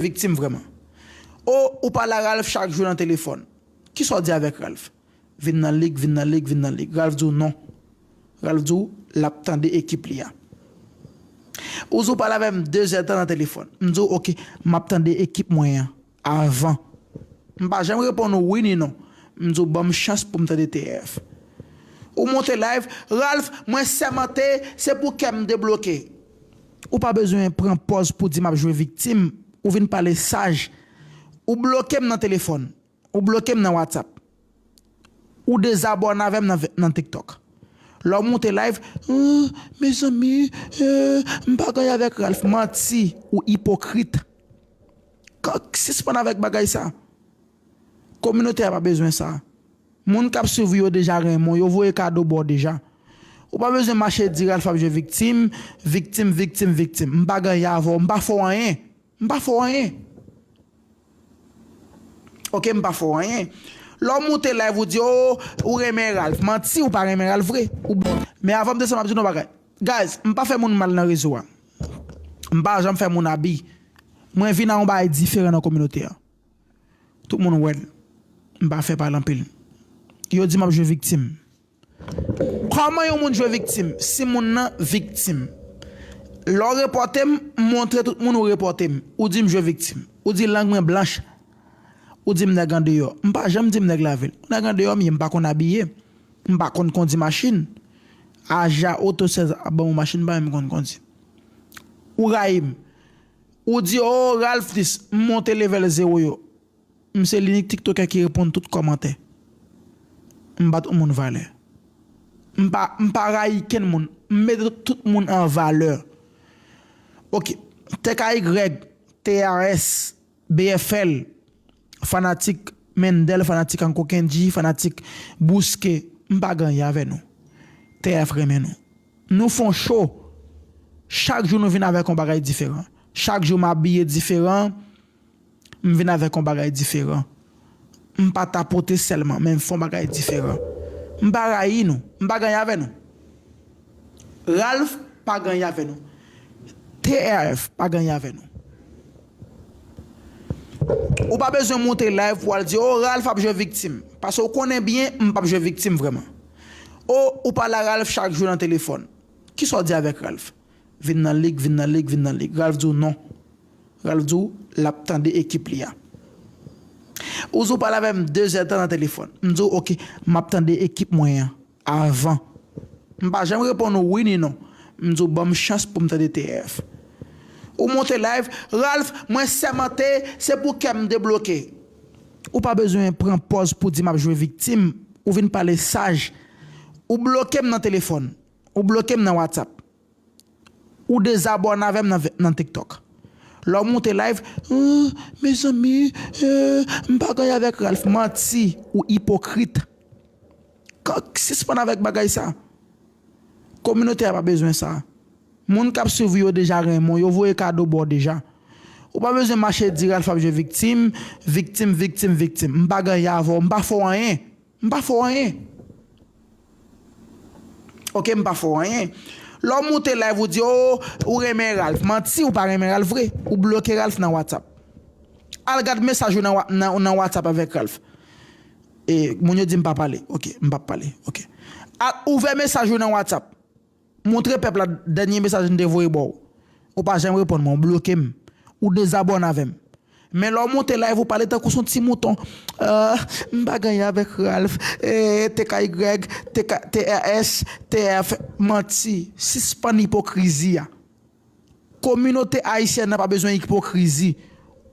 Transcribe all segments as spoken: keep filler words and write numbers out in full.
viktim vrèman. O, ou pale a Ralph chak jou nan telefòn. Kisa w di avèk Ralph? Vin nan lig, vin nan lig, vin nan lig. Ralph di w non. Ralph di w l ap tande ekip li a. Ou di w pale avè m de zè tan nan telefòn. M di w, oke, m ap tande ekip mwen an avan. M pa janm reponn ou wi ni non. M di w ban m chans pou m tande T R F. Ou monte live, Ralph, mwen sèmante, se pou kè m debloke. Ou pa bezwen pran pòz pou di m ap jwe viktim. Ou vin pale saj. Ou bloke m nan telefòn. Ou bloke m nan WhatsApp. Ou dezabòne avè m nan, nan TikTok. Lè w monte live, oh, mezanmi, euh, m pa gen anyen avèk Ralph. Manti, ou ipokrit. K- Sispann avèk bagay sa. Kominote a pa bezwen sa. Moun k ap swiv ou yo deja renmen w, yo voye kado ba w deja. Ou pa bezwen mache di Ralph ap jwe viktim, viktim, viktim, viktim. M pa gen anyen avè w, m pa fè w anyen. M pa fè w anyen. Oke, m pa fè w anyen. Lè w monte live, ou di, oh, ou renmen Ralph. Manti, ou pa renmen Ralph vre. Ou... Men avan m desann, m ap di nou yon bagay. Guys, m pa fè moun mal nan rezo a. M pa janm fè moun abi. Mwen vin a yon bagay diferan nan kominote a. Tout moun wè l. M pa fè pale anpil. Yo di m ap jwe viktim. Kòman yon moun jwe viktim? Si moun nan viktim. Lè w repòte m, m montre tout moun ou repòte m. Ou di m jwe viktim. Ou di lang mwen blanch. Ou di m nèg andeyò. M pa janm di m nèg lavil. Nèg andeyò m ye, m pa konn abiye. M pa konn kondi machin. Aja oto sèz ap ban m yon machin, m pa menm konn kondi. Ou rayi m. Ou di, oh, Ralph dis, m monte level zewo yo. M se linik tiktokè ki reponn tout kòmantè. M ba tout moun valè. M pa, m pa rayi kenn moun. M mete tout moun an valè. Oke. T K Y, T R S, B F L, fanatik Mendel, fanatik Anko Kendji, fanatik Bouske, m pa gen anyen avè nou. T F renmen nou. Nou fè yon show. Chak jou nou vin avèk yon bagay diferan. Chak jou m abiye diferan. M vin avèk yon bagay diferan. M pa tapote sèlman, men m fè yon bagay diferan. M pa rayi nou. M pa gen anyen avè nou. Ralph pa gen anyen avè nou. T R F pa gen anyen avè nou. Ou pa bezwen monte live pou al di, oh, Ralph ap jwe viktim. Paske ou konnen byen, m p ap jwe viktim vrèman. Oh, ou pale a Ralph chak jou nan telefòn. Kisa w di avèk Ralph? Vin nan lig, vin nan lig, vin nan lig. Ralph di w non. Ralph di w l ap tande ekip li a. Ou di w pale avè m de zè tan nan telefòn. M di w, oke, m ap tande ekip mwen an avan. M pa janm reponn ou wi ni non. M di w ban m chans pou m tande T R F. Ou monte live, Ralph, mwen sèmante, se pou kè m debloke. Ou pa bezwen pran pòz pou di m ap jwe viktim. Ou vin pale saj. Ou bloke m nan telefòn. Ou bloke m nan WhatsApp. Ou dezabòne avè m nan, nan TikTok. Lè w monte live, oh, mezanmi, euh, m pa gen anyen avèk Ralph. Manti, ou ipokrit. K- Sispann avèk bagay sa. Kominote a pa bezwen sa. Moun k ap swiv ou yo deja renmen w, yo voye kado ba w deja. Ou pa bezwen mache di Ralph ap jwe viktim, viktim, viktim, viktim. M pa gen anyen avè w, m pa fè w anyen. M pa fè w anyen. Oke, m pa fè w anyen. Lè w monte live, ou di, oh, ou renmen Ralph. Manti, ou pa renmen Ralph vre. Ou bloke Ralph nan WhatsApp. Al gad mesaj ou nan, wa- nan, nan WhatsApp avèk Ralph. E moun yo di m pa pale. Oke, m p ap pale. Oke. Al ouvè mesaj ou nan WhatsApp. Montre pèp la dènye mesaj m te voye ba w. Ou pa janm reponn mwen, ou bloke m. Ou dezabòne avè m. Men lè w monte live, ou pale tankou s on ti mouton. Ah, m pa gen anyen avèk Ralph, eh, T K Y, T K, T R S, T F, manti. Sispann ipokrizi a. Kominote ayisyèn nan pa bezwen ipokrizi.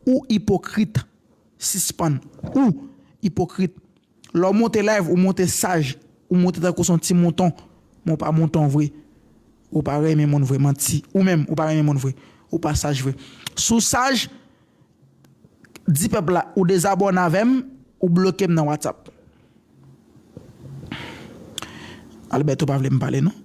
Ou ipokrit. Sispann. Ou ipokrit. Lè w monte live, ou monte saj, ou monte tankou s on ti mouton. Men w pa mouton vre. Ou pa renmen moun vre, manti. Ou menm, ou pa renmen moun vre. Ou pa saj vre. Si w saj, di pèp la, ou dezabòne avè m, ou bloke m nan WhatsApp. Alberto pa vle m pale non.